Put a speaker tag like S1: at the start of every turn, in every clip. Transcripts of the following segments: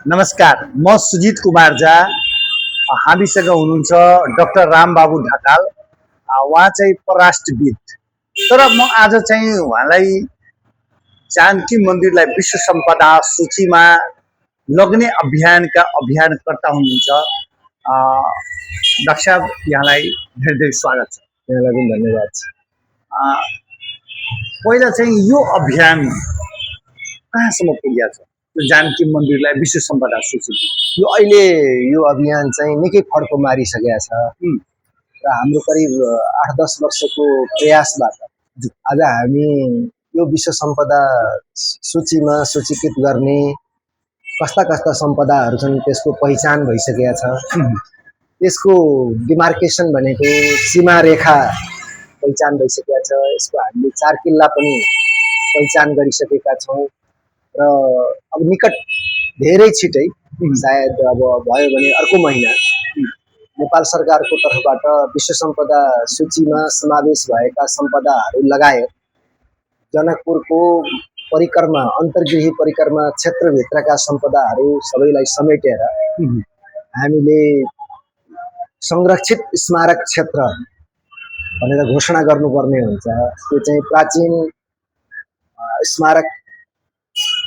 S1: नमस्कार, म सुजित कुमार झा। हामीसँग हुनुहुन्छ डाक्टर रामबाबु ढकाल। उहाँ चाहिँ परराष्ट्रविद। तर म आज चाहिँ उहाँलाई जानकी मन्दिरलाई विश्व सम्पदा सूचीमा लग्ने अभियानका अभियानकर्ता हुनुहुन्छ। डाक्टर साहब, यहाँलाई धेरै धेरै स्वागत छ।
S2: यहाँलाई पनि धन्यवाद छ।
S1: पहिला चाहिँ यो अभियान कहाँसम्म पुगेको छ, जानकी मन्दिरलाई विश्व सम्पदा सूची?
S2: यो अभियान चाहिँ निकै फड्को मारिसकेको छ र हाम्रो करिब 8-10 वर्षको प्रयासबाट आज हामी यो विश्व सम्पदा सूचीमा सूचीकृत गर्ने कस्ता कस्ता सम्पदाहरू छन् त्यसको पहिचान भइसकेको छ। यसको डिमार्केसन भनेको सीमा रेखा पहिचान भइसकेको छ। यसको हामीले 4 किल्ला पनि पहिचान गरिसकेका छौँ र अब निकट धेरै छिटै सायद अब भयो भने अर्को महिना नेपाल सरकारको तर्फबाट विश्व सम्पदा सूचीमा समावेश भएका सम्पदाहरू लगायत जनकपुरको परिक्रमा अन्तर्गृही परिक्रमा क्षेत्रभित्रका सम्पदाहरू सबैलाई समेटेर हामीले संरक्षित स्मारक क्षेत्र भनेर घोषणा गर्नुपर्ने हुन्छ। त्यो चाहिँ प्राचीन स्मारक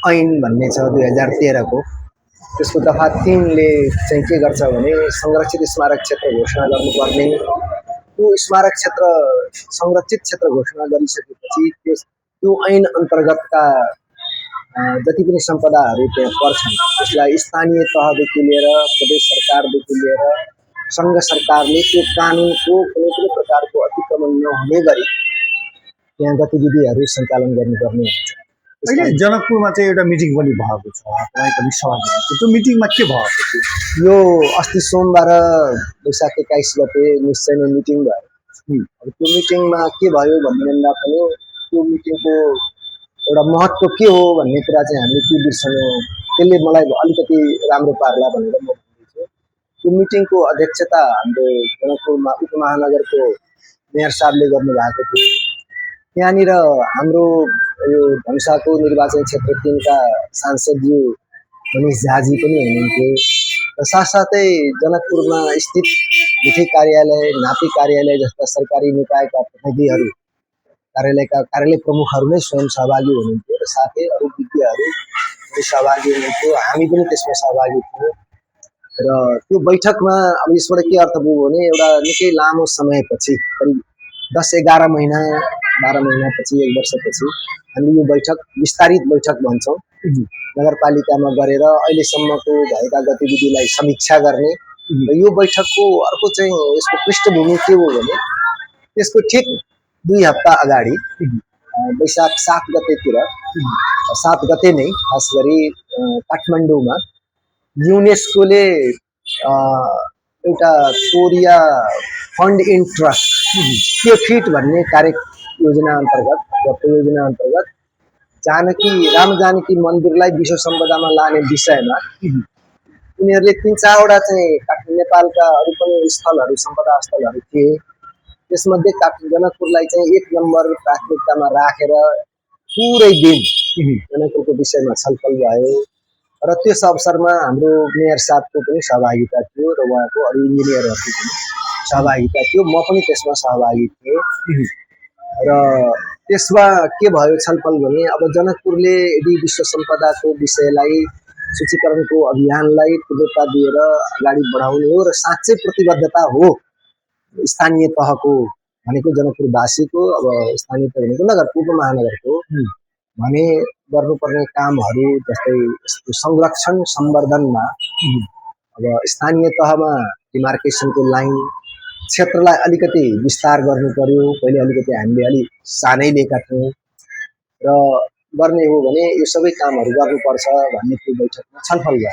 S2: ऐन भन्ने छ 2013 को। त्यसको दफा 3 ले चाहिँ के गर्छ भने संरक्षित स्मारक क्षेत्र घोषणा गर्नुपर्ने। त्यो स्मारक क्षेत्र संरक्षित क्षेत्र घोषणा गरिसकेपछि त्यो ऐन अन्तर्गतका जति पनि सम्पदाहरू त्यहाँ पर्छन् त्यसलाई स्थानीय तहदेखि लिएर प्रदेश सरकारदेखि लिएर सङ्घ सरकारले त्यो कानुनको कुनै पनि प्रकारको अतिक्रमण नहुने गरी त्यहाँ गतिविधिहरू सञ्चालन गर्नुपर्ने हुन्छ।
S1: अहिले जनकपुरमा चाहिँ एउटा मिटिङ पनि भएको छ, तपाईँ पनि सहभागी हुनुहुन्छ। त्यो मिटिङमा के भएको थियो?
S2: यो अस्ति सोमबार वैशाख 21 गते निश्चय नै मिटिङ भयो। अब त्यो मिटिङमा के भयो भन्दा पनि त्यो मिटिङको एउटा महत्त्व के हो भन्ने कुरा चाहिँ हामीले के बिर्सनु, त्यसले मलाई अलिकति राम्रो पार्ला भनेर म भन्दैछु। त्यो मिटिङको अध्यक्षता हाम्रो जनकपुरमा उपमहानगरको मेयर साहबले गर्नुभएको थियो। त्यहाँनिर हाम्रो यो धनुषाको निर्वाचन क्षेत्र 3 का सांसदज्यू मनिष झाजी पनि हुनुहुन्थ्यो र साथसाथै जनकपुरमा स्थित मिठी कार्यालय, नापी कार्यालय जस्ता सरकारी निकायका प्रतिनिधिहरू कार्यालय प्रमुखहरू नै स्वयं सहभागी हुनुहुन्थ्यो र साथै अरू विज्ञहरू पनि सहभागी हुनुहुन्थ्यो। हामी पनि त्यसमा सहभागी थियौँ र त्यो बैठकमा अब यसबाट के अर्थ भयो भने एउटा निकै लामो समयपछि करिब 10-11 महिना 12 महिनापछि 1 वर्षपछि हामीले यो बैठक विस्तारित बैठक भन्छौँ नगरपालिकामा गरेर अहिलेसम्मको भएका गतिविधिलाई समीक्षा गर्ने। र यो बैठकको अर्को चाहिँ यसको पृष्ठभूमि के हो भने त्यसको ठिक 2 हप्ता अगाडि वैशाख 7 गतेतिर 7 गते नै खास गरी काठमाडौँमा युनेस्कोले एउटा Korea fund in trust fit भन्ने कार्य योजना अन्तर्गत राम जानकी मन्दिरलाई विश्व सम्पदामा लाने विषयमा उनीहरूले 3-4 चाहिँ नेपालका अरू पनि स्थलहरू सम्पदा स्थलहरू थिए। त्यसमध्ये जनकपुरलाई चाहिँ 1 नम्बर प्राथमिकतामा राखेर पुरै दिन जनकपुरको विषयमा छलफल भयो र त्यस अवसरमा हाम्रो मेयर साहबको पनि सहभागिता थियो र उहाँको अरू इन्जिनियरहरूको पनि सहभागिता थियो। म पनि त्यसमा सहभागी थिएँ र त्यसमा के भयो छलफल भने अब जनकपुरले यदि विश्व सम्पदाको विषयलाई सूचीकरणको अभियानलाई तीव्रता दिएर अगाडि बढाउने हो र साँच्चै प्रतिबद्धता हो स्थानीय तहको भनेको जनकपुरवासीको, अब स्थानीय तह भनेको नगरपुर महानगरको भने गर्नुपर्ने कामहरू जस्तै संरक्षण संवर्धनमा अब स्थानीय तहमा डिमार्केसनको लाइन क्षेत्रलाई अलिकति विस्तार गर्नु पर्यो। पहिले अलिकति हामीले अलिक सानै लिएका थियौँ र गर्ने हो भने यो सबै कामहरू गर्नुपर्छ भन्ने त्यो बैठकमा छलफल भयो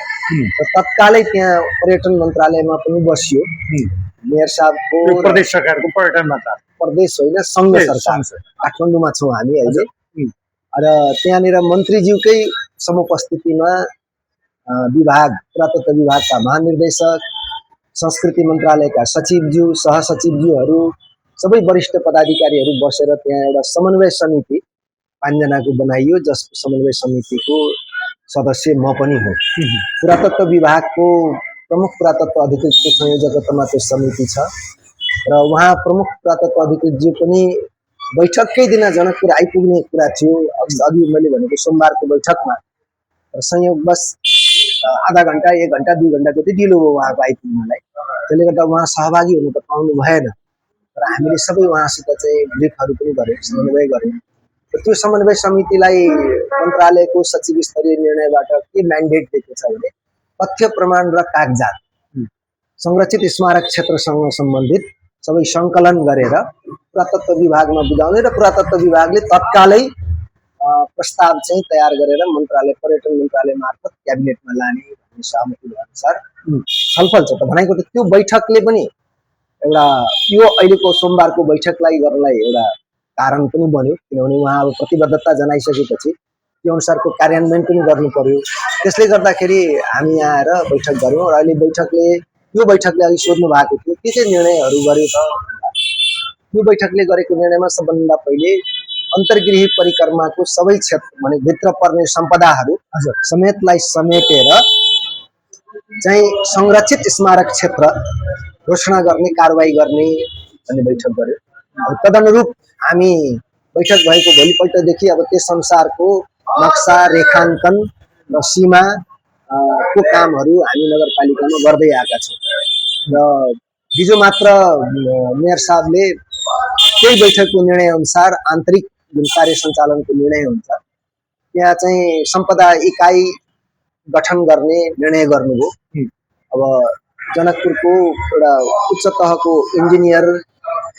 S2: र तत्कालै त्यहाँ पर्यटन मन्त्रालयमा पनि बसियो। मेयर साहबको
S1: प्रदेश सरकारको पर्यटन मन्त्रालय,
S2: प्रदेश होइन सङ्घ सरकार, काठमाडौँमा छौँ हामी अहिले र त्यहाँनिर मन्त्रीज्यूकै समुपस्थितिमा विभाग पुरातत्व विभागका महानिर्देशक, संस्कृति मन्त्रालयका सचिवज्यू, सहसचिवज्यूहरू सबै वरिष्ठ पदाधिकारीहरू बसेर त्यहाँ एउटा समन्वय समिति 5 जनाको बनाइयो, जसको समन्वय समितिको सदस्य म पनि हुँ। पुरातत्व विभागको प्रमुख पुरातत्व अधिकृतको संयोजकत्वमा त्यो समिति छ र उहाँ प्रमुख पुरातत्व अधिकृतज्यू पनि बैठककै दिन जनकपुर आइपुग्ने कुरा थियो। अघि मैले भनेको सोमबारको बैठकमा संयोगवश आधा घन्टा 1 घन्टा 2 घन्टा जति ढिलो भयो उहाँको आइपुग्नलाई। त्यसले गर्दा उहाँ सहभागी हुन त पाउनु भएन र हामीले सबै उहाँसित चाहिँ ब्रिफहरू पनि गऱ्यौँ, समन्वय गऱ्यौँ। त्यो समन्वय समितिलाई मन्त्रालयको सचिव स्तरीय निर्णयबाट के म्यान्डेट दिएको छ भने तथ्य प्रमाण र कागजात संरक्षित स्मारक क्षेत्रसँग सम्बन्धित सबै सङ्कलन गरेर पुरातत्व विभागमा बुझाउने र पुरातत्व विभागले तत्कालै प्रस्ताव चाहिँ तयार गरेर मन्त्रालय पर्यटन मन्त्रालय मार्फत क्याबिनेटमा लाने भन्ने सहमति अनुसार छलफल छ। त भनेको त त्यो बैठकले पनि एउटा यो अहिलेको सोमबारको बैठकलाई गर्नलाई एउटा कारण पनि बन्यो, किनभने उहाँ अब प्रतिबद्धता जनाइसकेपछि त्यो अनुसारको कार्यान्वयन पनि गर्नु पर्यो। त्यसले गर्दाखेरि हामी यहाँ आएर बैठक गऱ्यौँ र अहिले यो बैठकले अघि सोध्नु भएको थियो के चाहिँ निर्णयहरू गर्यो त। यो बैठकले गरेको निर्णयमा सबभन्दा पहिले अन्तर्गृही परिक्रमाको सबै क्षेत्र भने भित्र पर्ने सम्पदाहरू समेतलाई समेटेर चाहिँ संरक्षित स्मारक क्षेत्र घोषणा गर्ने कारवाही गर्ने भन्ने बैठक गर्यो। तदनुरूप हामी बैठक भएको भोलिपल्टदेखि अब त्यस अनुसारको नक्सा रेखाङ्कन र सीमा को कामहरू हामी नगरपालिकामा गर्दै आएका छौँ र हिजो मात्र मेयर साहबले त्यही बैठकको निर्णय अनुसार आन्तरिक जुन कार्य सञ्चालनको निर्णय हुन्छ त्यहाँ चाहिँ सम्पदा इकाइ गठन गर्ने निर्णय गर्नुभयो। अब जनकपुरको एउटा उच्च तहको इन्जिनियर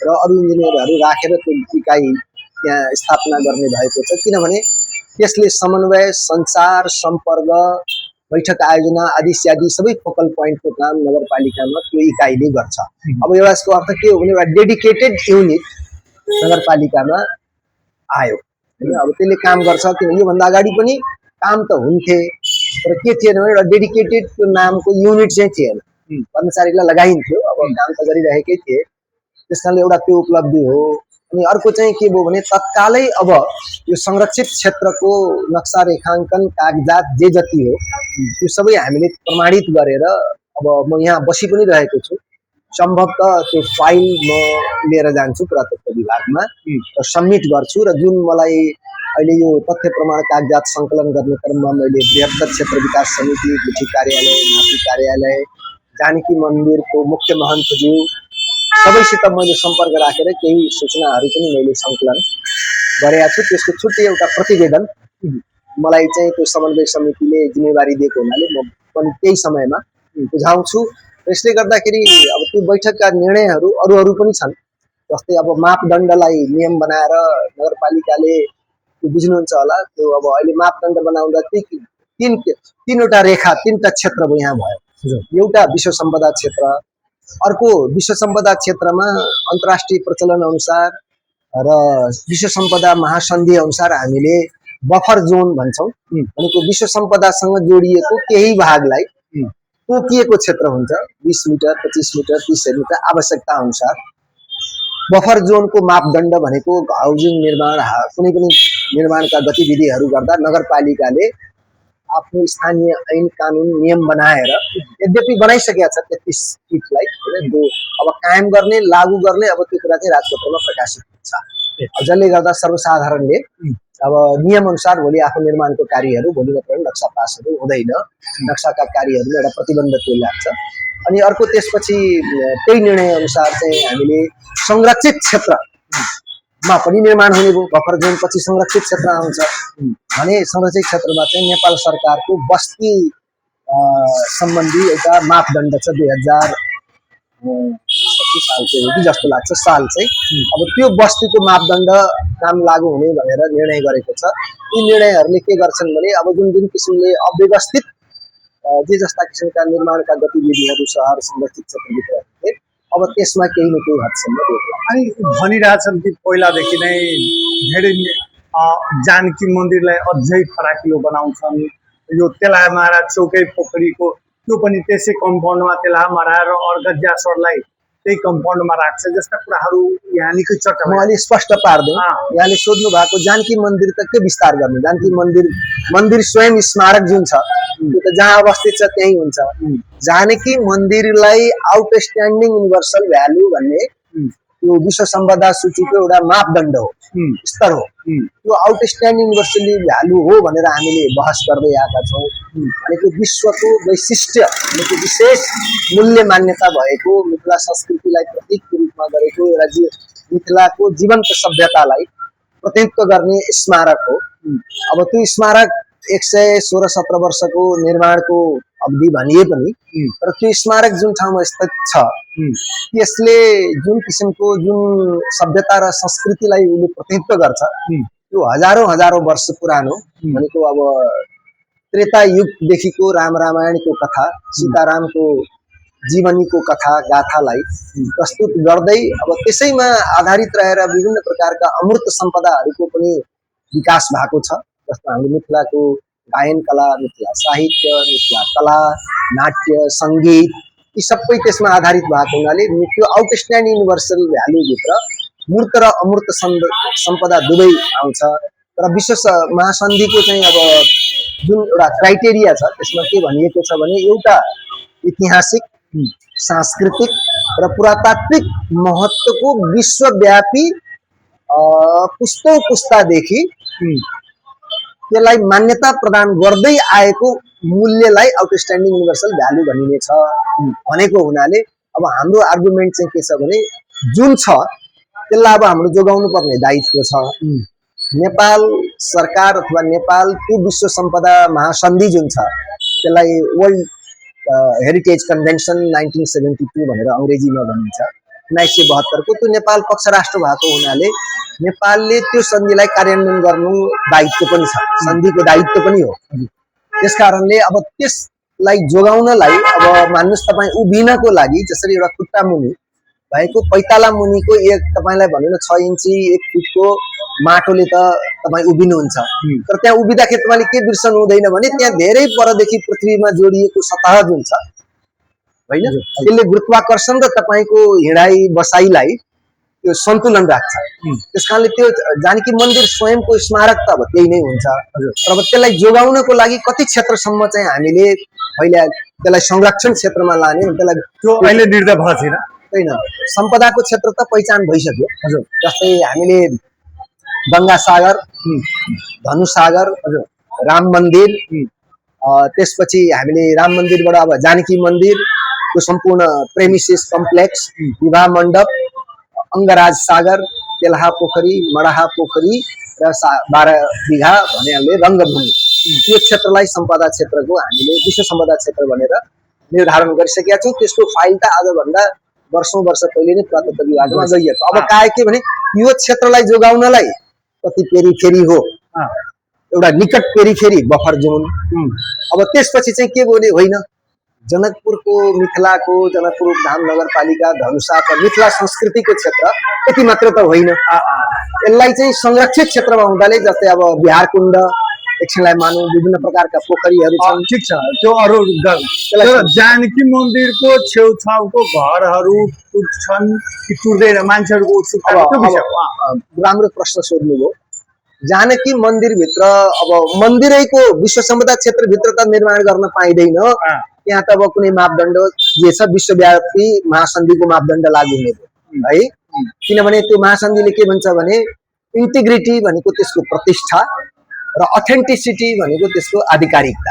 S2: र अरू इन्जिनियरहरू राखेर त्यो इकाइ त्यहाँ स्थापना गर्ने भएको छ, किनभने त्यसले समन्वय सञ्चार सम्पर्क बैठक आयोजना आदि इत्यादि सबै फोकल पोइन्टको काम नगरपालिकामा त्यो इकाइले गर्छ। अब यसको अर्थ के हो भने एउटा डेडिकेटेड युनिट नगरपालिकामा आयो होइन। अब त्यसले काम गर्छ, किनभने योभन्दा अगाडि पनि काम त हुन्थे तर के थिएन भने एउटा डेडिकेटेड त्यो नामको युनिट चाहिँ थिएन, कर्मचारीलाई लगाइन्थ्यो, अब काम त गरिरहेकै थिए, त्यस कारणले एउटा त्यो उपलब्धि हो। अनि अर्को चाहिँ के भयो भने तत्कालै अब यो संरक्षित क्षेत्रको नक्सा रेखाङ्कन कागजात जे जति हो त्यो सबै हामीले प्रमाणित गरेर अब म यहाँ बसी पनि रहेको छु, सम्भवतः त्यो फाइल म लिएर जान्छु पुरातत्व विभागमा र सबमिट गर्छु र जुन मलाई अहिले यो तथ्य प्रमाण कागजात सङ्कलन गर्ने क्रममा मैले बृहत्तर क्षेत्र विकास समिति गुठी कार्यालय माथि कार्यालय जानकी मन्दिरको मुख्य महन्तज्यू सबैसित मैले सम्पर्क राखेर केही सूचनाहरू पनि मैले सङ्कलन गरेका छु। त्यसको छुट्टै एउटा प्रतिवेदन मलाई चाहिँ त्यो समन्वय समितिले जिम्मेवारी दिएको हुनाले म पनि त्यही समयमा बुझाउँछु। यसले गर्दाखेरि अब त्यो बैठकका निर्णयहरू अरू पनि छन्, जस्तै अब मापदण्डलाई नियम बनाएर नगरपालिकाले बुझ्नुहुन्छ होला, त्यो अब अहिले मापदण्ड बनाउँदा तीनवटा रेखा तीनवटा क्षेत्र यहाँ भयो। एउटा विश्व सम्पदा क्षेत्र, अर्को विश्व सम्पदा क्षेत्रमा अन्तर्राष्ट्रिय प्रचलन अनुसार र विश्व सम्पदा महासन्धि अनुसार हामीले बफर जोन भन्छौँ, भनेको विश्व सम्पदासँग जोडिएको केही भागलाई तोकिएको क्षेत्र हुन्छ 20 मिटर 25 मिटर 30 मिटर आवश्यकता अनुसार। बफर जोनको मापदण्ड भनेको हाउसिङ निर्माण कुनै पनि निर्माणका गतिविधिहरू गर्दा नगरपालिकाले आफ्नो स्थानीय ऐन कानुन नियम बनाएर यद्यपि बनाइसकेका छ 33 फिटलाई त्यो अब कायम गर्ने लागू गर्ने अब त्यो कुरा चाहिँ राजपत्रमा प्रकाशित हुन्छ, जसले गर्दा सर्वसाधारणले अब नियम अनुसार भोलि आफ्नो निर्माणको कार्यहरू भोलि मात्र नक्सा पासहरू हुँदैन, नक्साका कार्यहरूमा एउटा प्रतिबन्ध त्यो लाग्छ। अनि अर्को त्यसपछि त्यही निर्णय अनुसार चाहिँ हामीले संरक्षित क्षेत्रमा पनि निर्माण हुने भयो। बफर जोन पछि संरक्षित क्षेत्र आउँछ भने संरक्षित क्षेत्रमा चाहिँ नेपाल सरकारको बस्ती सम्बन्धी एउटा मापदण्ड छ 2025 सालको हो कि जस्तो लाग्छ साल चाहिँ। अब त्यो बस्तीको मापदण्ड काम लागू हुने भनेर निर्णय गरेको छ। यी निर्णयहरूले के गर्छन् भने अब जुन किसिमले अव्यवस्थित जे जस्ता किसिमका निर्माणका गतिविधिहरू सहर संरक्षित क्षेत्रभित्र हुन्थे अब त्यसमा केही न केही हदसम्म
S1: अनि भनिरहेछन् कि पहिलादेखि नै धेरै जानकी मन्दिरलाई अझै फराकिलो बनाउँछन्, यो तेलामारा चौकै पोखरीको त्यो पनि त्यसै कम्पाउन्डमा तेलामारा र अर्घज्यासरलाई त्यही कम्पाउन्डमा राख्छ जस्ता कुराहरू यहाँ निकै चर्चा
S2: म अलिक स्पष्ट पार्दिउँ।
S1: अँ।
S2: यहाँले सोध्नु भएको जानकी मन्दिर त के विस्तार गर्नु, जानकी मन्दिर स्वयं स्मारक जुन छ त्यो त जहाँ अवस्थित छ त्यही हुन्छ। जानकी मन्दिरलाई आउटस्ट्यान्डिङ युनिभर्सल भ्यालु भन्ने यो विश्व सम्पदा सूचीको एउटा मापदण्ड हो, स्तर हो। त्यो आउटस्ट्यान्डिङ युनिभर्सल भ्यालु हो भनेर हामीले बहस गर्दै आएका छौँ। अनि त्यो विश्वको वैशिष्ट्य, त्यो विशेष मूल्य मान्यता भएको मिथिला संस्कृतिलाई प्रतीकको रूपमा गरेको राज्य मिथिलाको जीवन्त सभ्यतालाई प्रतिनिधित्व गर्ने स्मारक हो। अब त्यो स्मारक 116-17 वर्षको निर्माणको अवधि भनिए पनि तर त्यो स्मारक जुन ठाउँमा स्थित छ त्यसले जुन किसिमको जुन सभ्यता र संस्कृतिलाई उसले प्रतिनिधित्व गर्छ त्यो हजारौं वर्ष पुरानो भनेको अब त्रेता युगदेखिको रामायणको कथा, सीतारामको जीवनीको कथा गाथालाई प्रस्तुत गर्दै अब त्यसैमा आधारित रहेर विभिन्न प्रकारका अमूर्त सम्पदाहरूको पनि विकास भएको छ। जस्तो हाम्रो मिथिलाको गायन कला, मिथिला साहित्य, मिथिला कला, नाट्य, सङ्गीत यी सबै त्यसमा आधारित भएको हुनाले त्यो आउटस्ट्यान्डिङ युनिभर्सल भ्यालुभित्र मूर्त र अमूर्त सम्पदा दुवै आउँछ। तर विश्व महासन्धिको चाहिँ अब जुन एउटा क्राइटेरिया छ त्यसमा के भनिएको छ भने एउटा ऐतिहासिक, सांस्कृतिक र पुरातात्विक महत्त्वको विश्वव्यापी पुस्तौं पुस्तादेखि त्यसलाई मान्यता प्रदान गर्दै आएको मूल्यलाई आउटस्ट्यान्डिङ युनिभर्सल भ्यालु भनिनेछ भनेको हुनाले अब हाम्रो आर्गुमेन्ट चाहिँ के छ भने जुन छ त्यसलाई अब हाम्रो जोगाउनु पर्ने दायित्व छ। नेपाल सरकार अथवा नेपाल त्यो विश्व सम्पदा महासन्धि जुन छ त्यसलाई वर्ल्ड हेरिटेज कन्भेन्सन 1972 भनेर अङ्ग्रेजीमा भनिन्छ, 1972 को त्यो नेपाल पक्ष राष्ट्र भएको हुनाले नेपालले त्यो सन्धिलाई कार्यान्वयन गर्नु दायित्व पनि छ, सन्धिको दायित्व पनि हो। त्यसकारणले अब त्यसलाई जोगाउनलाई अब मान्नुस् तपाईँ उभिनको लागि जसरी एउटा खुट्टा मुनि भएको पैताला मुनिको एक तपाईलाई भन्नु न 6 इन्ची 1 फिटको माटोले त तपाईँ उभिनुहुन्छ, तर त्यहाँ उभिँदाखेरि तपाईँले के बिर्सनु हुँदैन भने त्यहाँ धेरै परदेखि पृथ्वीमा जोडिएको सतह जुन छ हैन त्यसले गुरुत्वाकर्षण र तपाईको हिँडाइ बसाइलाई त्यो सन्तुलन राख्छ। त्यसकारणले त्यो जानकी मन्दिर स्वयंको स्मारक त अब त्यही नै हुन्छ। तर अब त्यसलाई जोगाउनको लागि कति क्षेत्रसम्म चाहिँ हामीले अहिले त्यसलाई संरक्षण क्षेत्रमा लाने त्यसलाई
S1: त्यो अहिले निर्णय भएको छैन
S2: हैन। सम्पदाको क्षेत्र त पहिचान भइसक्यो। जस्तै हामीले गंगा सागर, धनु सागर, राम मन्दिर, त्यसपछि हामीले राम मन्दिरबाट अब जानकी मन्दिर, त्यो सम्पूर्ण प्रेमिसेस कम्प्लेक्स, विवाह मण्डप, अंगराज सागर, तेलहा पोखरी, मडाहा पोखरी र 12 बिघा भन्ने रङ्गभूमि यो क्षेत्रलाई सम्पदा क्षेत्रको हामीले विश्व सम्पदा क्षेत्र भनेर निर्धारण गरिसकेका छौँ। त्यसको फाइल त आजभन्दा वर्षौं वर्ष पहिले नै पुरातत्व विभागमा गइएको। अब काय के भने यो क्षेत्रलाई जोगाउनलाई कति पेरिफेरी हो, एउटा निकट पेरिफेरी बफर जोन। अब त्यसपछि चाहिँ के बोले होइन जनकपुरको मिथिलाको जनकपुर धाम नगरपालिका धनुषा र मिथिला संस्कृतिको क्षेत्र यति मात्र त होइन, यसलाई चाहिँ संरक्षित क्षेत्रमा हुँदाले जस्तै अब बिहारकुण्ड एकछिनलाई मानौँ विभिन्न प्रकारका पोखरीहरू छन्।
S1: ठिक छ, त्यो अरु जानकी मन्दिरको छेउछाउको घरहरू टुट्छन् कि टुट्दैन मान्छेहरूको उत्सुकता
S2: राम्रो प्रश्न सोध्नुभयो। जानकी मन्दिरभित्र अब मन्दिरैको विश्व सम्पदा क्षेत्रभित्र त निर्माण गर्न पाइँदैन, त्यहाँ त अब कुनै मापदण्ड जे छ विश्वव्यापी महासन्धिको मापदण्ड लागू हुने है। किनभने त्यो महासन्धिले के भन्छ भने इन्टिग्रिटी भनेको त्यसको प्रतिष्ठा र अथेन्टिसिटी भनेको त्यसको आधिकारिकता,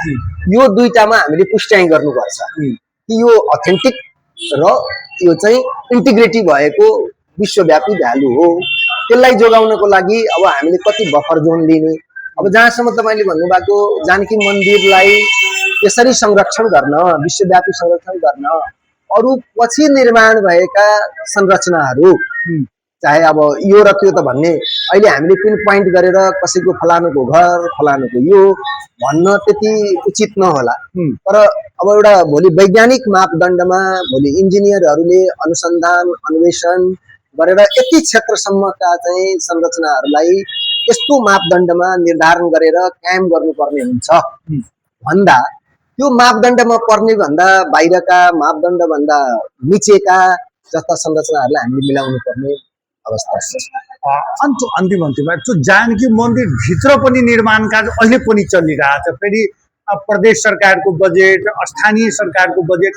S2: यो दुईटामा हामीले पुष्टि गर्नुपर्छ कि यो अथेन्टिक र यो चाहिँ इन्टिग्रिटी भएको विश्वव्यापी भ्यालु हो। त्यसलाई जोगाउनको लागि अब हामीले कति बफर जोन लिने, अब जहाँसम्म तपाईँले भन्नुभएको जानकी मन्दिरलाई यसरी संरक्षण गर्न, विश्वव्यापी संरक्षण गर्न अरू पछि निर्माण भएका संरचनाहरू चाहे अब यो र त्यो त भन्ने अहिले हामीले पिन पोइन्ट गरेर कसैको फलानुको घर फलानुको यो भन्न त्यति उचित नहोला। तर अब एउटा भोलि वैज्ञानिक मापदण्डमा भोलि इन्जिनियरहरूले अनुसन्धान अन्वेषण गरेर यति क्षेत्रसम्मका चाहिँ संरचनाहरूलाई यस्तो मापदण्डमा निर्धारण गरेर कायम गर्नुपर्ने हुन्छ भन्दा त्यो मापदण्डमा पर्ने भन्दा बाहिरका मापदण्ड भन्दा निचेका जस्ता संरचनाहरूलाई हामीले मिलाउनु पर्ने अवस्था छ।
S1: अन्तिममा त्यो जानकी मन्दिर भित्र पनि निर्माण कार्य अहिले पनि चलिरहेछ। फेरि प्रदेश सरकारको बजेट, स्थानीय सरकारको बजेट,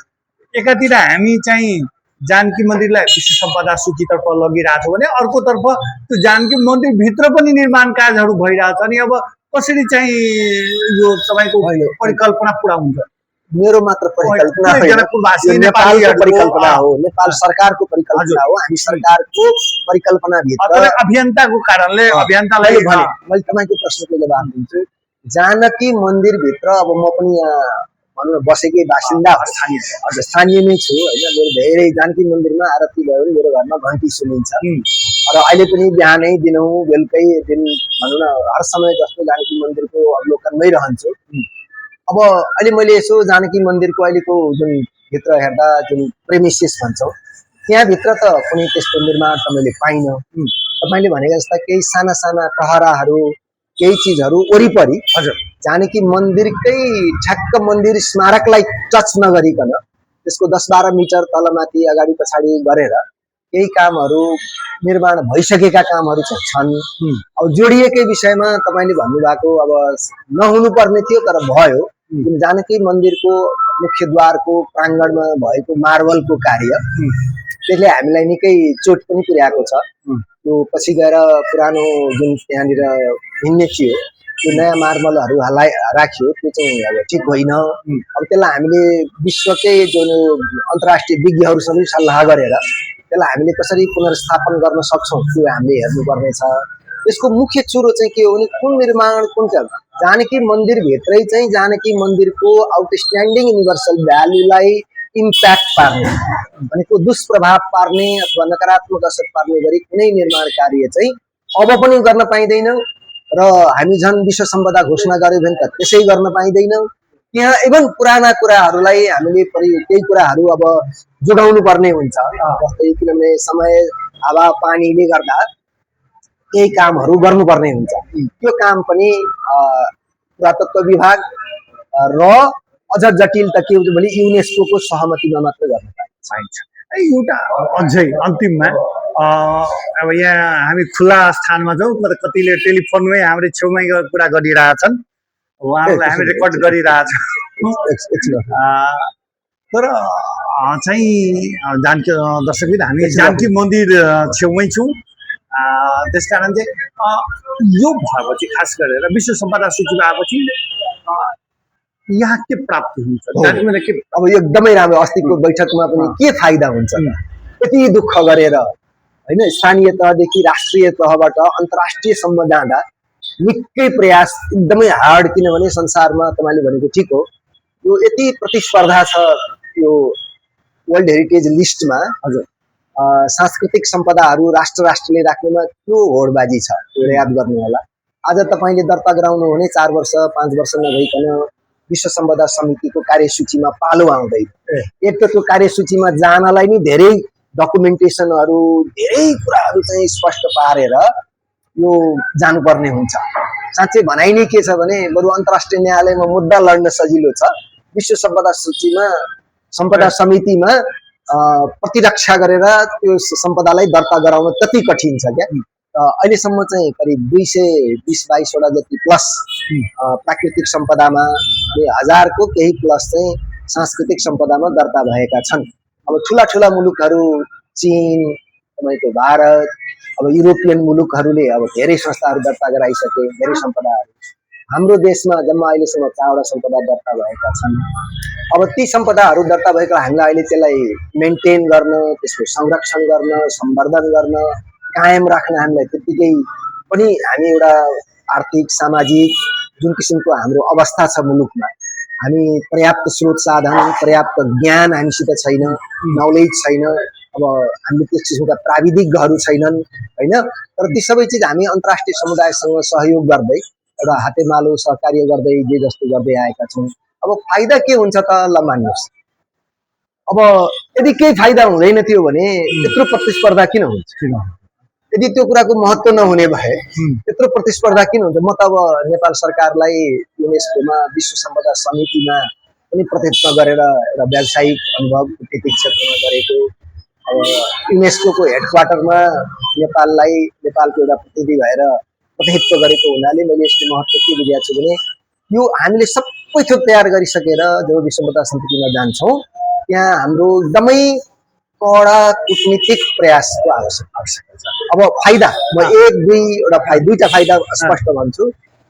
S1: एकातिर हामी चाहिँ जानकी मन्दिरलाई विश्व सम्पदा सूचीतर्फ लगिरहेछौँ भने अर्कोतर्फ त्यो जानकी मन्दिर भित्र पनि निर्माण कार्यहरू भइरहेछ। अनि अब कसरी चाहिँ यो तपाईँको परिकल्पना पुरा हुन्छ?
S2: मेरो मात्र परिकल्पना होइन, यो नेपालको परिकल्पना हो, नेपाल सरकारको परिकल्पना हो। हामी सरकारको परिकल्पना भित्र
S1: अभियन्ताको कारणले अभियन्तालाई
S2: मैले तपाईँको प्रश्नको जवाब दिन्छु। जानकी मन्दिर भित्र अब म पनि यहाँ भनौँ न बसेकै बासिन्दा स्थानीय नै छु होइन। मेरो धेरै जानकी मन्दिरमा आरती भयो भने मेरो घरमा घन्टी सुनिन्छ र अहिले पनि बिहानै दिनहुँ बेलुकै दिन भनौँ न हर समय जस्तो जानकी मन्दिरको अवलोकनमै रहन्छु। अब अहिले मैले यसो जानकी मन्दिरको अहिलेको जुन भित्र हेर्दा जुन प्रेमिसेस भन्छौँ त्यहाँभित्र त कुनै त्यस्तो निर्माण त मैले पाइनँ। तपाईँले भनेको जस्ता केही साना साना टहराहरू केही चिजहरू वरिपरि जानकी मन्दिरकै ठ्याक्क मन्दिर स्मारकलाई टच नगरिकन त्यसको 10-12 मिटर तलमाथि अगाडि पछाडि गरेर केही कामहरू निर्माण भइसकेका कामहरू चाहिँ छन्। अब जोडिएकै विषयमा तपाईँले भन्नुभएको अब नहुनुपर्ने थियो तर भयो। जानकी मन्दिरको मुख्यद्वारको प्राङ्गणमा भएको मार्बलको कार्य त्यसले हामीलाई निकै चोट पनि पुर्याएको छ। त्यो पछि गएर पुरानो जुन त्यहाँनिर हिँड्ने थियो त्यो नयाँ मार्बलहरू राखियो, त्यो चाहिँ अब ठिक होइन। अब त्यसलाई हामीले विश्वकै जुन अन्तर्राष्ट्रिय विज्ञहरूसँग सल्लाह गरेर त्यसलाई हामीले कसरी पुनर्स्थापन गर्न सक्छौँ त्यो हामीले हेर्नुपर्ने छ। यसको मुख्य चुरो चाहिँ के हो भने कुन निर्माण कुन जानकी मन्दिरभित्रै चाहिँ जानकी मन्दिरको आउटस्ट्यान्डिङ युनिभर्सल भ्यालुलाई इम्प्याक्ट पार्ने भनेको दुष्प्रभाव पार्ने अथवा नकारात्मक असर पार्ने गरी कुनै निर्माण कार्य चाहिँ अब पनि गर्न पाइँदैन र हामी झन् विश्व सम्पदा घोषणा गर्यो भने त त्यसै गर्न पाइँदैन। त्यहाँ इभन पुराना कुराहरूलाई हामीले केही कुराहरू अब जोगाउनु पर्ने हुन्छ। जस्तै किनभने समय हावा पानीले गर्दा केही कामहरू गर्नुपर्ने हुन्छ। त्यो काम पनि पुरातत्व विभाग र अझ जटिल त के हुन्छ भने युनेस्को सहमतिमा मात्र गर्न पाइन्छ।
S1: एउटा अझै अन्तिममा अब यहाँ हामी खुला स्थानमा छौँ तर कतिले टेलिफोनमै हाम्रो छेउमै कुरा गरिरहेछन्, उहाँहरूलाई हामी रेकर्ड गरिरहेछौँ। तर चाहिँ जानकी दर्शकबिन हामी जानकी मन्दिर छेउमै छौँ। त्यसकारण चाहिँ यो भएपछि खास गरेर विश्व सम्पदा सूचीमा आएपछि यहाँ के प्राप्ति हुन्छ?
S2: अब एकदमै राम्रो। अस्तिको बैठकमा पनि के फाइदा हुन्छ? यति दुःख गरेर होइन स्थानीय तहदेखि राष्ट्रिय तहबाट अन्तर्राष्ट्रियसम्म जाँदा निकै प्रयास एकदमै हार्ड, किनभने संसारमा तपाईँले भनेको ठिक हो यो यति प्रतिस्पर्धा छ यो वर्ल्ड हेरिटेज लिस्टमा। सांस्कृतिक सम्पदाहरू राष्ट्रले राख्नेमा त्यो होडबाजी छ, त्यो याद गर्नु होला। आज तपाईँले दर्ता गराउनु भने 4 वर्ष 5 वर्ष नभइकन विश्व सम्पदा समितिको कार्यसूचीमा पालो आउँदैन। एक त त्यो कार्यसूचीमा जानलाई नि धेरै डकुमेन्टेसनहरू धेरै कुराहरू चाहिँ स्पष्ट पारेर यो जानुपर्ने हुन्छ। साँच्चै भनाइ नै के छ भने बरु अन्तर्राष्ट्रिय न्यायालयमा मुद्दा लड्न सजिलो छ, विश्व सम्पदा सूचीमा सम्पदा समितिमा प्रतिरक्षा गरेर त्यो सम्पदालाई दर्ता गराउन त्यति कठिन छ क्या। अहिलेसम्म चाहिँ करिब 220-22 वटा जति प्लस प्राकृतिक सम्पदामा 1000 को केही प्लस चाहिँ सांस्कृतिक सम्पदामा दर्ता भएका छन्। अब ठुला मुलुकहरू चीन, तपाईँको भारत, अब युरोपियन मुलुकहरूले अब धेरै संस्थाहरू दर्ता गराइसके, धेरै सम्पदाहरू। हाम्रो देशमा जम्मा अहिलेसम्म 4 वटा सम्पदा दर्ता भएका छन्। अब ती सम्पदाहरू दर्ता भएका हामीलाई अहिले त्यसलाई मेन्टेन गर्न, त्यसको संरक्षण गर्न, सम्वर्धन गर्न, कायम राख्न हामीलाई त्यतिकै पनि हामी एउटा आर्थिक सामाजिक जुन किसिमको हाम्रो अवस्था छ मुलुकमा, हामी पर्याप्त स्रोत साधन पर्याप्त ज्ञान हामीसित छैन, नलेज छैन। अब हामीले त्यस किसिमका प्राविधिकहरू छैनन् होइन। तर ती सबै चिज हामी अन्तर्राष्ट्रिय समुदायसँग सहयोग गर्दै एउटा हातेमालो सहकार्य गर्दै जे जस्तो गर्दै आएका छौँ। अब फाइदा के हुन्छ त ल मान्नुहोस्, अब यदि केही फाइदा हुँदैन थियो भने त्यत्रो प्रतिस्पर्धा किन हुन्छ? यदि त्यो कुराको महत्त्व नहुने भए त्यत्रो प्रतिस्पर्धा किन हुन्छ? म त अब नेपाल सरकारलाई युनेस्कोमा विश्व सम्पदा समितिमा पनि प्रतिनिधित्व गरेर एउटा व्यावसायिक अनुभव कृषि क्षेत्रमा गरेको अब युनेस्को हेडक्वार्टरमा नेपालको एउटा प्रतिनिधि भएर प्रतिनिधित्व गरेको हुनाले मैले यसको महत्त्व के बुझेको छु भने यो हामीले सबै थोक तयार गरिसकेर जब विश्व सम्पदा समितिमा जान्छौँ त्यहाँ हाम्रो एकदमै कडा कूटनीतिक प्रयासको आवश्यकता छ। अब फाइदा म दुईटा फाइदा स्पष्ट भन्छु।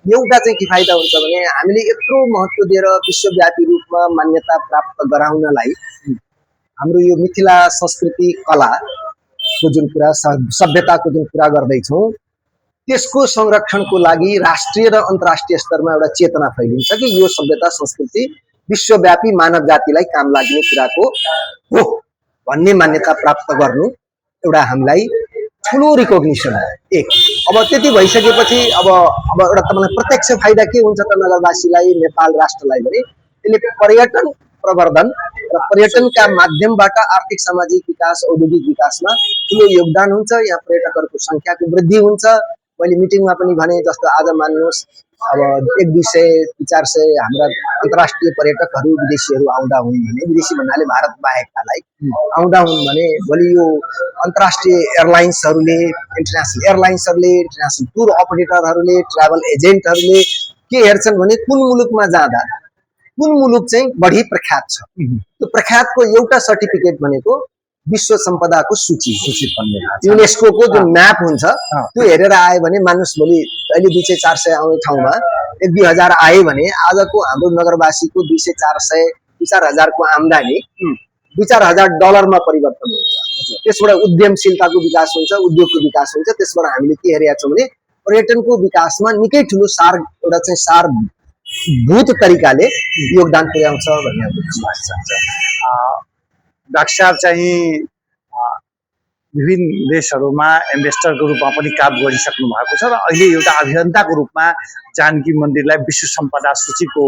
S2: एउटा चाहिँ के फाइदा हुन्छ भने हामीले यत्रो महत्त्व दिएर विश्वव्यापी रूपमा मान्यता प्राप्त गराउनलाई हाम्रो यो मिथिला संस्कृति कलाको जुन कुरा सभ्यताको जुन कुरा गर्दैछौँ त्यसको संरक्षणको लागि राष्ट्रिय र अन्तर्राष्ट्रिय स्तरमा एउटा चेतना फैलिन्छ कि यो सभ्यता संस्कृति विश्वव्यापी मानव जातिलाई काम लाग्ने कुराको हो भन्ने मान्यता प्राप्त गर्नु एउटा हामीलाई ठुलो रिकग्निसन हो। एक अब त्यति भइसकेपछि अब एउटा तपाईँलाई प्रत्यक्ष फाइदा के हुन्छ त नगरवासीलाई नेपाल राष्ट्रलाई भने यसले पर्यटन प्रवर्धन र पर्यटनका माध्यमबाट आर्थिक सामाजिक विकास औद्योगिक विकासमा ठुलो योगदान हुन्छ। यहाँ पर्यटकहरूको सङ्ख्याको वृद्धि हुन्छ। मैले मिटिङमा पनि भने जस्तो आज मान्नुहोस् अब 100-200-400 हाम्रा अन्तर्राष्ट्रिय पर्यटकहरू विदेशीहरू आउँदा हुन् भने विदेशी भन्नाले भारत बाहेककालाई आउँदा हुन् भने भोलि यो अन्तर्राष्ट्रिय एयरलाइन्सहरूले इन्टरनेसनल टुर अपरेटरहरूले ट्राभल एजेन्टहरूले के हेर्छन् भने कुन मुलुकमा जाँदा कुन मुलुक चाहिँ बढी प्रख्यात छ। त्यो प्रख्यातको एउटा सर्टिफिकेट भनेको विश्व सम्पदाको सूची युनेस्को जुन म्याप हुन्छ त्यो हेरेर आयो भने मान्नुहोस् भोलि अहिले 200-400 आउने ठाउँमा 1-2 हजार आए भने आजको हाम्रो नगरवासीको 200-400 हजारको आम्दानी 2-4 हजार डलरमा परिवर्तन हुन्छ। त्यसबाट उद्यमशीलताको विकास हुन्छ, उद्योगको विकास हुन्छ। त्यसबाट हामीले के हेरेका छौँ भने पर्यटनको विकासमा निकै ठुलो सारभूत तरिकाले योगदान पुर्याउँछ भन्ने विश्वास छ।
S1: डाक्टर साहब चाहिँ विभिन्न देशहरूमा एम्बेसडरको रूपमा पनि काम गरिसक्नु भएको छ र अहिले एउटा अभियन्ताको रूपमा जानकी मन्दिरलाई विश्व सम्पदा सूचीको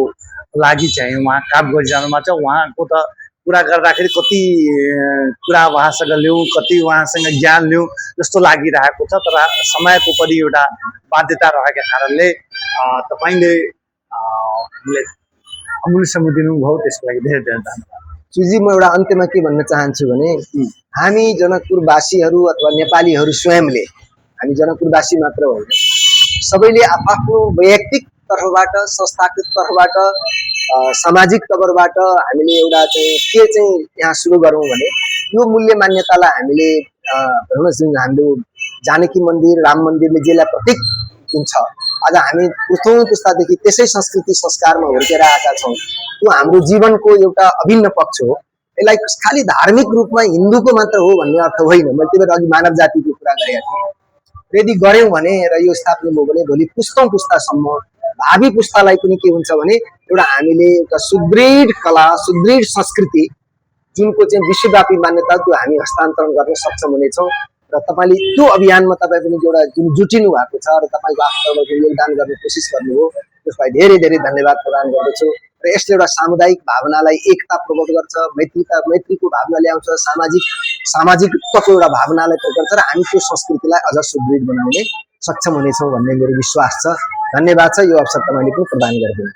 S1: लागि चाहिँ उहाँ काम गरिरहनुमा छ। उहाँको त कुरा गर्दाखेरि कति कुरा उहाँसँग ल्याउँ, कति उहाँसँग ज्ञान ल्याउँ जस्तो लागिरहेको छ, तर समयको पनि एउटा बाध्यता रहेका कारणले तपाईँले अमूल्य समय दिनुभयो, त्यसको लागि धेरै धेरै धन्यवाद।
S2: सुजी, म एउटा अन्त्यमा के भन्न चाहन्छु भने हामी जनकपुरवासीहरू अथवा नेपालीहरू स्वयंले, हामी जनकपुरवासी मात्र होइन, सबैले आफ्नो वैयक्तिक तर्फबाट, संस्थागत तर्फबाट, सामाजिक तर्फबाट हामीले एउटा के यहाँ सुरु गरौँ भने यो मूल्य मान्यतालाई हामीले जुन हाम्रो जानकी मन्दिर, राम मन्दिरले जेलाई प्रतीक हुन्छ, आज हामी पुस्तौं पुस्तादेखि त्यसै संस्कृति संस्कारमा हुर्केर आएका छौँ। त्यो हाम्रो जीवनको एउटा अभिन्न पक्ष हो। यसलाई खालि धार्मिक रूपमा हिन्दूको मात्र हो भन्ने अर्थ होइन। मैले त्यही भएर अघि मानव जातिको कुरा गरेको थिएँ। यदि गऱ्यौँ भने र यो स्थापित भयो भने भोलि पुस्तौं पुस्तासम्म भावी पुस्तालाई पनि के हुन्छ भने एउटा हामीले एउटा सुदृढ कला, सुदृढ संस्कृति जुनको विश्वव्यापी मान्यता त्यो हामी हस्तान्तरण गर्न सक्षम हुनेछौँ। र तपाईँले त्यो अभियानमा तपाईँ पनि एउटा जुन जुटिनु भएको छ र तपाईँको आफ्नो योगदान गर्ने कोसिस गर्नुभयो, त्यसलाई धेरै धेरै धन्यवाद प्रदान गर्दछु। र यसले एउटा सामुदायिक भावनालाई एकता प्रकट गर्छ, मैत्रीको भावना ल्याउँछ, सामाजिकताको एउटा भावनालाई प्रकट गर्छ र हामी त्यो संस्कृतिलाई अझ सुदृढ बनाउने सक्षम हुनेछौँ भन्ने मेरो विश्वास छ। धन्यवाद छ यो अवसर तपाईँले पनि प्रदान गरिदिनु।